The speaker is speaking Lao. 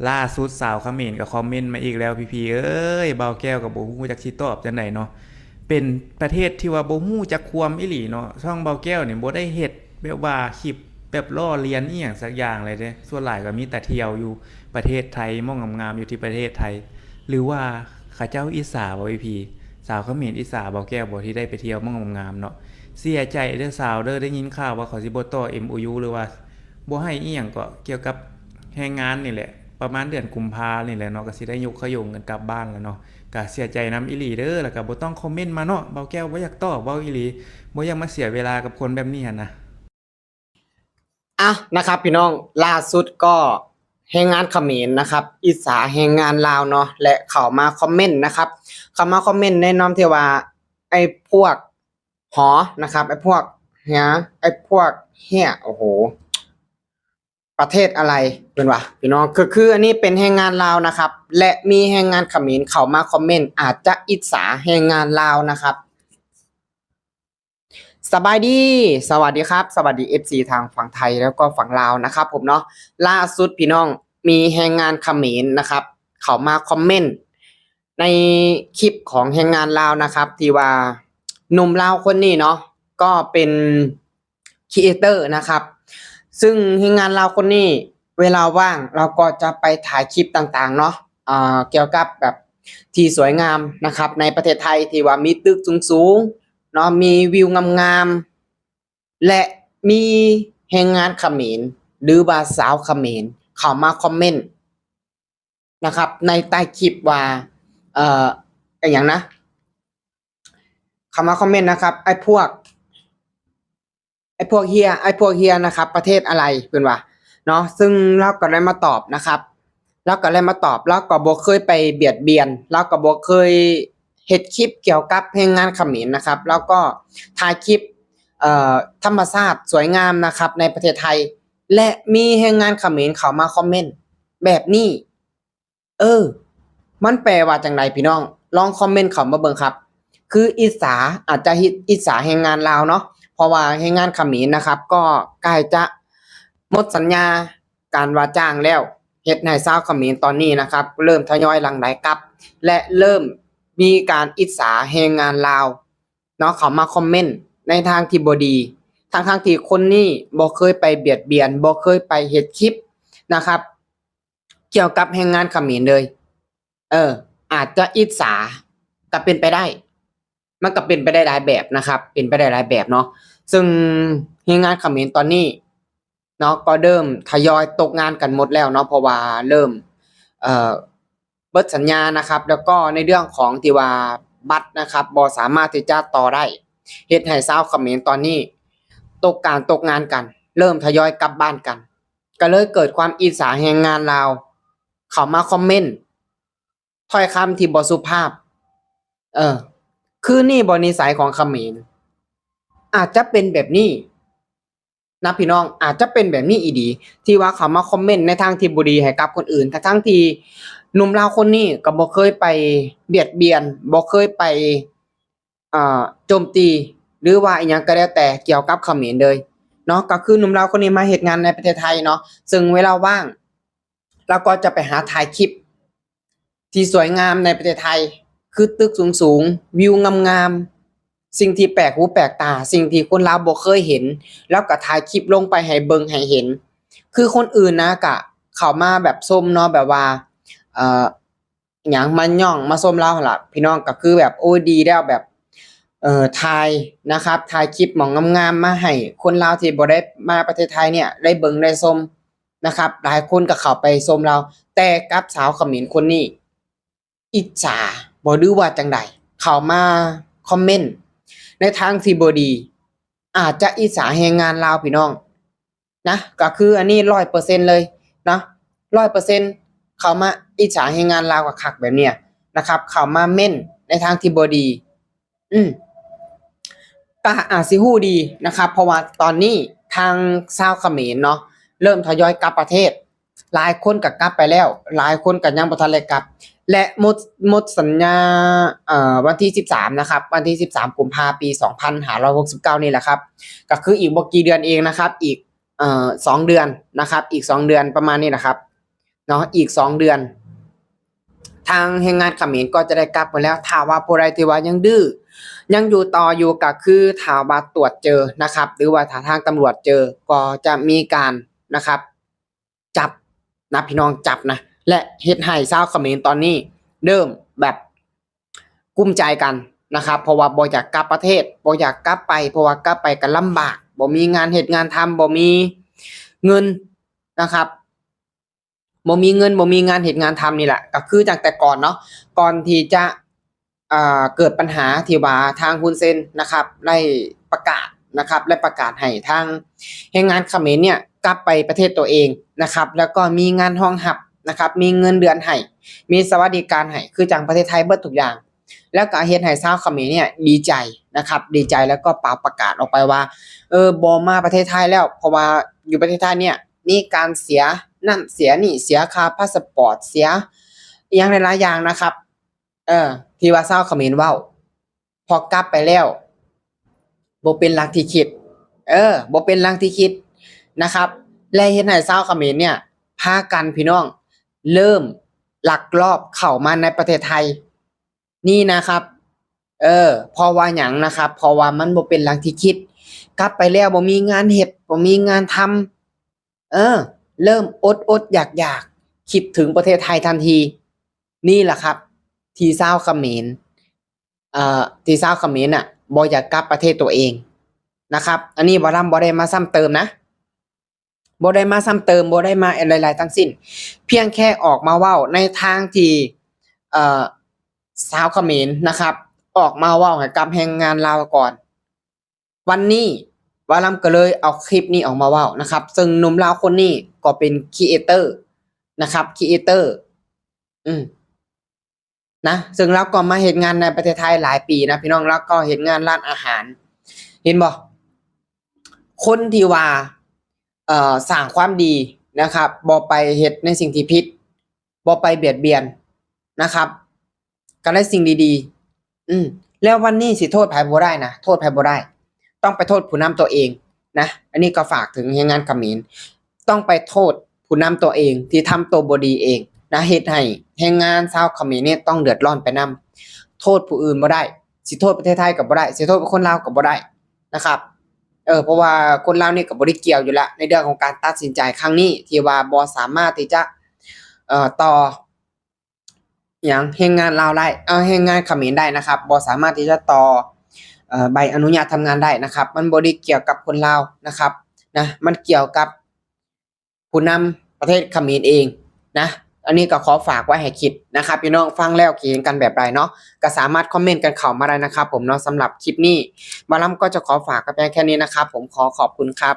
ລ່າສຸດສາວຂະເໝນກໍຄອມເມັນມາອີກແລ້ວ ພີ່ໆເອີຍ, ບ່າວແກ້ວກໍບໍ່ຮູ້ຈັກຊິຕອບຈັ່ງໃດເນາະ. ເປັນປະເທດທີ່ວ່າບໍ່ຮູ້ຈັກຄວາມອີ່ຫຼີເນາະ. ຊ່ອງບ່າວແກ້ວນີ້ບໍ່ໄດ້ເຮັດແບບວ່າຄລິບແບບລໍ້ລຽນອີ່ຫຍັງສັກຢ່າງເລີຍເດ້. ສ່ວນຫຼາຍກໍມີແຕ່ທ່ຽວຢູ່ປະເທດໄທ, ໝ່ອງງາມໆຢູ່ທີ່ປະເທດໄທ. ຫຼືວ່າເຂົາເຈົ້າອິດສາບໍ່ ພີ່ໆ? ສາວຂະເໝນອິດສາບ່າວແກ້ວບໍ່ ທີ່ໄດ້ໄປທ່ຽວໝ່ອງງາມໆເນາະ? ເສຍໃຈເດີສາວເດີ, ໄດ້ຍິນຂ່າວວ່າເຂົາຊິບໍ່ຕໍ່ ເອັມໂອຢູ ຫຼືວ່າ ບໍ່ໃຫ້ອີ່ຫຍັງເກາະ ກ່ຽວກັບແຮງງານນີ້ແຫຼະ, ປະມານເດືອນກຸມພານີ້ແຫຼະເນາະ, ກໍຊິໄດ້ຍົກຂະໂຫຍງກັນກັບບ້ານແລ້ວເນາະ. ກໍເສຍໃຈນຳອີ່ຫຼີເດີ, ແລ້ວກໍບໍ່ຕ້ອງຄອມເມັນມາເນາະ, ບ່າວແກ້ວບໍ່ຢາກຕອບ ເວົ້າອີ່ຫຼີ, ບໍ່ຢາກມາເສຍເວລາກັບຄົນແບບນີ້ຫັ້ນນະ. ອ່ະ ນະຄັບພີ່ນ້ອງ, ລ່າສຸດກໍແຮງງານຂະເໝນນະຄັບ ອິດສາແຮງງານລາວເນາະ ແລະ ເຂົ້າມາຄອມເມັນນະຄັບ, ເຂົ້າມາຄອມເມັນໃນນາມທີ່ວ່າ ໄອ້ພວກ ຫໍ ນະຄັບ ໄອ້ພວກເຮຍ ໄອ້ພວກເຮຍ ໂອ້ໂຫ ປະເທດອະໄລ ເພິ່ນວ່າ ພີ່ນ້ອງ. ຄື ຄືອັນນີ້ເປັນແຮງງານລາວນະຄັບ ແລະ ມີແຮງງານຂະເໝນເຂົ້າມາຄອມເມັນ ອາດຈະອິດສາແຮງງານລາວນະຄັບ. ສະບາຍດີ ສະຫວັດດີຄັບ ສະຫວັດດີ ເອັຟຊີ ທາງຝັ່ງໄທ ແລ້ວກໍຝັ່ງລາວນະຄັບຜົມເນາະ. ລ່າສຸດ ພີ່ນ້ອງ ມີແຮງງານຂະເໝນນະຄັບ ເຂົ້າມາຄອມເມັນ ໃນຄລິບຂອງແຮງງານລາວນະຄັບ ທີ່ວ່າໜຸ່ມລາວຄົນນີ້ເນາະ ກໍເປັນຄຣີເອເຕີນະຄັບ. ຊຶ່ງແຮງງານລາວຄົນນີ້ ເວລາວ່າງລາວກໍຈະໄປຖ່າຍຄລິບຕ່າງໆເນາະ ອ່າ ກ່ຽວກັບແບບທີ່ສວຍງາມນະຄັບ ໃນປະເທດໄທ ທີ່ວ່າມີຕຶກສູງໆເນາະ ມີວິວງາມໆ ແລະ ມີແຮງງານຂະເໝນ ຫຼືວ່າຊາວຂະເໝນ ເຂົ້າມາຄອມເມັນ ນະຄັບ ໃນໃຕ້ຄລິບວ່າ ເອີ ອີຫຍັງນະ ເຂົ້າມາຄອມເມັນນະຄັບ ໄອ້ພວກ ໄອ້ພວກເຮຍ ໄອ້ພວກເຮຍນະຄັບ ປະເທດອະໄລ ເພິ່ນວ່າເນາະ. ຊຶ່ງລາວກໍໄດ້ມາຕອບນະຄັບ ລາວກໍໄດ້ມາຕອບ ລາວກໍບໍ່ເຄີຍໄປບຽດບຽນ ລາວກໍບໍ່ເຄີຍເຮັດຄລິບກ່ຽວກັບແຮງງານຂະເໝນນະຄັບ. ລາວກໍຖ່າຍຄລິບ ເອີ ທຳມະຊາດສວຍງາມນະຄັບ ໃນປະເທດໄທ ແລະ ມີແຮງງານຂະເໝນເຂົ້າມາຄອມເມັນແບບນີ້ ເອີ ມັນແປວ່າຈັ່ງໃດພີ່ນ້ອງ? ລອງຄອມເມັນເຂົ້າມາເບິ່ງຄັບ. ຄືອິດສາ ອາດຈະອິດ ອິດສາແຮງງານລາວເນາະ ເພາະວ່າແຮງງານຂະເໝນນະຄັບ ກໍໃກ້ຈະໝົດສັນຍາການວ່າຈ້າງແລ້ວ ເຮັດໃຫ້ຊາວຂະເໝນຕອນນີ້ນະຄັບ ເລີ່ມທະຍອຍຫຼັ່ງໄຫຼກັບ ແລະ ເລີ່ມມີການອິດສາແຮງງານລາວເນາະ ເຂົ້າມາຄອມເມັນໃນທາງທີ່ບໍ່ດີ ທັງໆທີ່ຄົນນີ້ບໍ່ເຄີຍໄປບຽດບຽນ ບໍ່ເຄີຍໄປເຮັດຄລິບນະຄັບ ກ່ຽວກັບແຮງງານຂະເໝນເລີຍ. ເອີ ອາດຈະອິດສາ ກໍເປັນໄປໄດ້ ມັນກໍເປັນໄປໄດ້ຫຼາຍແບບນະຄັບ ເປັນໄປໄດ້ຫຼາຍແບບເນາະ. ຊຶ່ງແຮງງານຂະເໝນຕອນນີ້ເນາະ ກໍເລີ່ມທະຍອຍຕົກງານກັນໝົດແລ້ວເນາະ ເພາະວ່າເລີ່ມ ເອີ ເບິດສັນຍານະຄັບ. ແລ້ວກໍໃນເລື່ອງຂອງທີ່ວ່າບັດນະຄັບ ບໍ່ສາມາດທີ່ຈະຕໍ່ໄດ້ ເຮັດໃຫ້ຊາວຂະເໝນຕອນນີ້ຕົກການຕົກງານກັນ ເລີ່ມທະຍອຍກັບບ້ານກັນ ກໍເລີຍເກີດຄວາມອິດສາແຮງງານລາວ ເຂົ້າມາຄອມເມັນຖ້ອຍຄຳທີ່ບໍ່ສຸພາບ. ເອີ ຄືນີ້ບໍ່ນິໄສຂອງຂະເໝນ? ອາດຈະເປັນແບບນີ້ນະພີ່ນ້ອງ ອາດຈະເປັນແບບນີ້ອີ່ຫຼີ ທີ່ວ່າເຂົ້າມາຄອມເມັນໃນທາງທີ່ບໍ່ດີໃຫ້ກັບຄົນອື່ນ ທັງໆທີ່ໜຸ່ມລາວຄົນນີ້ກໍບໍ່ເຄີຍໄປບຽດບຽນ ບໍ່ເຄີຍໄປ ອ່າ ໂຈມຕີ ຫຼືວ່າອີ່ຫຍັງກໍແລ້ວແຕ່ກ່ຽວກັບຂະເໝນເລີຍເນາະ. ກໍຄືໜຸ່ມລາວຄົນນີ້ມາເຮັດງານໃນປະເທດໄທເນາະ ເຊິ່ງເວລາວ່າງລາວກໍຈະໄປຫາຖ່າຍຄລິບທີ່ສວຍງາມໃນປະເທດໄທ ຄືຕຶກສູງໆ ວິວງາມໆ ສິ່ງທີ່ແປກຫູແປກຕາ ສິ່ງທີ່ຄົນລາວບໍ່ເຄີຍເຫັນ ລາວກໍຖ່າຍຄລິບລົງໄປໃຫ້ເບິ່ງໃຫ້ເຫັນ. ຄືຄົນອື່ນນະ ກະເຂົ້າມາແບບຊົມເນາະ ແບບວ່າ ເອີ ຫຍັງ ມາຍ້ອງມາຊົມລາວຫັ້ນລະພີ່ນ້ອງ. ກໍຄືແບບ ໂອ້ຍ ດີແລ້ວ ແບບ ເອີ ຖ່າຍນະຄັບ ຖ່າຍຄລິບໝ່ອງງາມໆມາໃຫ້ຄົນລາວທີ່ບໍ່ໄດ້ມາປະເທດໄທເນີ້ຍໄດ້ເບິ່ງໄດ້ຊົມນະຄັບ. ຫຼາຍຄົນກໍເຂົ້າໄປຊົມລາວ ແຕ່ກັບສາວຂະເໝນຄົນນີ້ ອິດສາບໍ ຫຼືວ່າຈັ່ງໃດ ເຂົ້າມາຄອມເມັນໃນທາງທີ່ບໍ່ດີ ອາດຈະອິດສາແຮງງານລາວພີ່ນ້ອງນະ. ກໍຄືອັນນີ້ຮ້ອຍເປີເຊັນເລີຍເນາະ ຮ້ອຍເປີເຊັນ ເຂົ້າມາອິດສາແຮງງານລາວຄັກໆແບບເນີ້ຍນະຄັບ ເຂົ້າມາເມັນໃນທາງທີ່ບໍ່ດີ. ອືມ ກໍອາດຊິຮູ້ດີນະຄັບ ເພາະວ່າຕອນນີ້ທາງຊາວຂະເໝນເນາະ ເລີ່ມທະຍອຍກັບປະເທດ ຫຼາຍຄົນກໍກັບໄປແລ້ວ ຫຼາຍຄົນກໍຍັງບໍ່ທັນໄດ້ກັບ ແລະ ໝົດ ໝົດສັນຍາ ເອີ ວັນທີສິບສາມນະຄັບ ວັນທີສິບສາມ ກຸມພາ ປີສອງພັນຫ້າຮ້ອຍຫົກສິບເກົ້ານີ້ແຫຼະຄັບ. ກໍຄືອີກບໍ່ກີ່ເດືອນເອງນະຄັບ ອີກ ເອີ ສອງເດືອນນະຄັບ ອີກສອງເດືອນປະມານນີ້ນະຄັບ ເນາະ ອີກສອງເດືອນ ທາງແຮງງານຂະເໝນກໍຈະໄດ້ກັບໝົດແລ້ວ. ຖ້າວ່າຜູ້ໃດທີ່ວ່າຍັງດື້ ຍັງຢູ່ຕໍ່ຢູ່ ກໍຄືຖ້າວ່າຕວດເຈີນະຄັບ ຫຼືວ່າຖ້າທາງຕຳຫຼວດເຈີ ກໍຈະມີການນະຄັບ ຈັບນະພີ່ນ້ອງ ຈັບນະ ແລະ ເຮັດໃຫ້ຊາວຂະເໝນຕອນນີ້ເລີ່ມແບບກຸ້ມໃຈກັນນະຄັບ ເພາະວ່າບໍ່ຢາກກັບປະເທດ ບໍ່ຢາກກັບໄປ ເພາະວ່າກັບໄປກໍລຳບາກ ບໍ່ມີງານເຮັດງານທຳ ບໍ່ມີເງິນນະຄັບ ບໍ່ມີເງິນ ບໍ່ມີງານເຮັດງານທຳນີ້ແຫຼະ. ກໍຄືຈັ່ງແຕ່ກ່ອນເນາະ ກ່ອນທີ່ຈະ ອ່າ ເກີດບັນຫາທີ່ວ່າທາງຮຸນເຊັນນະຄັບ ໄດ້ປະກາດນະຄັບ ໄດ້ປະກາດໃຫ້ທາງແຮງງານຂະເໝນເນ່ຍກັບໄປປະເທດຕົວເອງນະຄັບ ແລ້ວກໍມີງານຮອງຮັບນະຄັບ ມີເງິນເດືອນໃຫ້ ມີສະຫວັດດີການໃຫ້ ຄືຈັ່ງປະເທດໄທເບິດທຸກຢ່າງ. ແລ້ວກໍເຮັດໃຫ້ຊາວຂະເໝນເນ່ຍດີໃຈນະຄັບ ດີໃຈ ແລ້ວກໍປ່າວປະກາດອອກໄປວ່າ ເອີ ບໍ່ມາປະເທດໄທແລ້ວ ເພາະວ່າຢູ່ປະເທດໄທເນ່ຍມີການເສຍນັ້ນເສຍນີ້ ເສຍຄ່າພາສະປອດ ເສຍອີ່ຫຍັງຫຼາຍໆຢ່າງນະຄັບ ເອີ ທີ່ວ່າຊາວຂະເໝນເວົ້າ ພໍກັບໄປແລ້ວ ບໍ່ເປັນດັ່ງທີ່ຄິດ ເອີ ບໍ່ເປັນດັ່ງທີ່ຄິດນະຄັບ ແລະ ເຮັດໃຫ້ຊາວຂະເໝນເນ່ຍ ພາກັນ ພີ່ນ້ອງ ເລີ່ມລັກລອບເຂົ້າມາໃນປະເທດໄທນີ້ນະຄັບ ເອີ ເພາະວ່າຫຍັງນະຄັບ ເພາະວ່າມັນບໍ່ເປັນດັ່ງທີ່ຄິດ ກັບໄປແລ້ວບໍ່ມີງານເຮັດ ບໍ່ມີງານທຳ ເອີ ເລີ່ມອົດໆຢາກໆ ຄິດເຖິງປະເທດໄທທັນທີ. ນີ້ລະຄັບ ທີ່ຊາວຂະເໝນ ເອີ ທີ່ຊາວຂະເໝນນະ ບໍ່ຢາກກັບປະເທດຕົວເອງນະຄັບ. ອັນນີ້ບ່າວລຳບໍ່ໄດ້ມາຊ້ຳເຕີມນະ ບໍ່ໄດ້ມາຊ້ຳເຕີມ ບໍ່ໄດ້ມາອັນໃດໆທັງສິ້ນ ພຽງແຄ່ອອກມາເວົ້າໃນທາງທີ່ ເອີ ຊາວຂະເໝນນະຄັບ ອອກມາເວົ້າໃຫ້ກັບແຮງງານລາວກ່ອນ. ວັນນີ້ບ່າວລຳກໍເລີຍເອົາຄລິບນີ້ອອກມາເວົ້ານະຄັບ ເຊິ່ງໜຸ່ມລາວຄົນນີ້ກໍເປັນຄຣີເອເຕີນະຄັບ ຄຣີເອເຕີ ອືມ ນະ ເຊິ່ງລາວກໍມາເຮັດງານໃນປະເທດໄທຫຼາຍປີນະພີ່ນ້ອງ ລາວກໍເຮັດງານຮ້ານອາຫານ ເຫັນບໍ່ ຄົນທີ່ວ່າ ເອີ ສ້າງຄວາມດີນະຄັບ ບໍ່ໄປເຮັດໃນສິ່ງທີ່ຜິດ ບໍ່ໄປບຽດບຽນນະຄັບ ກໍໄດ້ສິ່ງດີໆ ອືມ ແລ້ວວັນນີ້ຊິໂທດໃຜບໍ່ໄດ້ນະ ໂທດໃຜບໍ່ໄດ້ ຕ້ອງໄປໂທດຜູ້ນຳຕົວເອງນະ. ອັນນີ້ກໍຝາກເຖິງແຮງງານຂະເໝນ ຕ້ອງໄປໂທດຜູ້ນຳຕົວເອງທີ່ທຳຕົວບໍ່ດີເອງນະ ເຮັດໃຫ້ແຮງງານຊາວຂະເໝນນີ້ຕ້ອງເດືອດຮ້ອນໄປນຳ. ໂທດຜູ້ອື່ນບໍ່ໄດ້ ຊິໂທດປະເທດໄທກໍບໍ່ໄດ້ ຊິໂທດຄົນລາວກໍບໍ່ໄດ້ນະຄັບ ເອີ ເພາະວ່າຄົນລາວນີ້ກໍບໍ່ໄດ້ກ່ຽວຢູ່ລະ ໃນເລື່ອງຂອງການຕັດສິນໃຈຄັ້ງນີ້ ທີ່ວ່າບໍ່ສາມາດທີ່ຈະ ເອີ ຕໍ່ ຫຍັງ ແຮງງານລາວໄດ້ ເອີ ແຮງງານຂະເໝນໄດ້ນະຄັບ ບໍ່ສາມາດທີ່ຈະຕໍ່ ເອີ ໃບອະນຸຍາດທຳງານໄດ້ນະຄັບ ມັນບໍ່ໄດ້ກ່ຽວກັບຄົນລາວນະຄັບ ນະ ມັນກ່ຽວກັບຜູ້ນຳປະເທດຂະເໝນເອງນະ. ອັນນີ້ກໍຂໍຝາກໄວ້ໃຫ້ຄິດນະຄັບ ພີ່ນ້ອງຟັງແລ້ວຄິດເຫັນກັນແບບໃດເນາະ ກໍສາມາດຄອມເມັນກັນເຂົ້າມາໄດ້ນະຄັບຜົມເນາະ. ສຳລັບຄລິບນີ້ ບ່າວລຳກໍຈະຂໍຝາກໄວ້ພຽງແຄ່ນີ້ນະຄັບ ຜົມຂໍຂອບຄຸນຄັບ.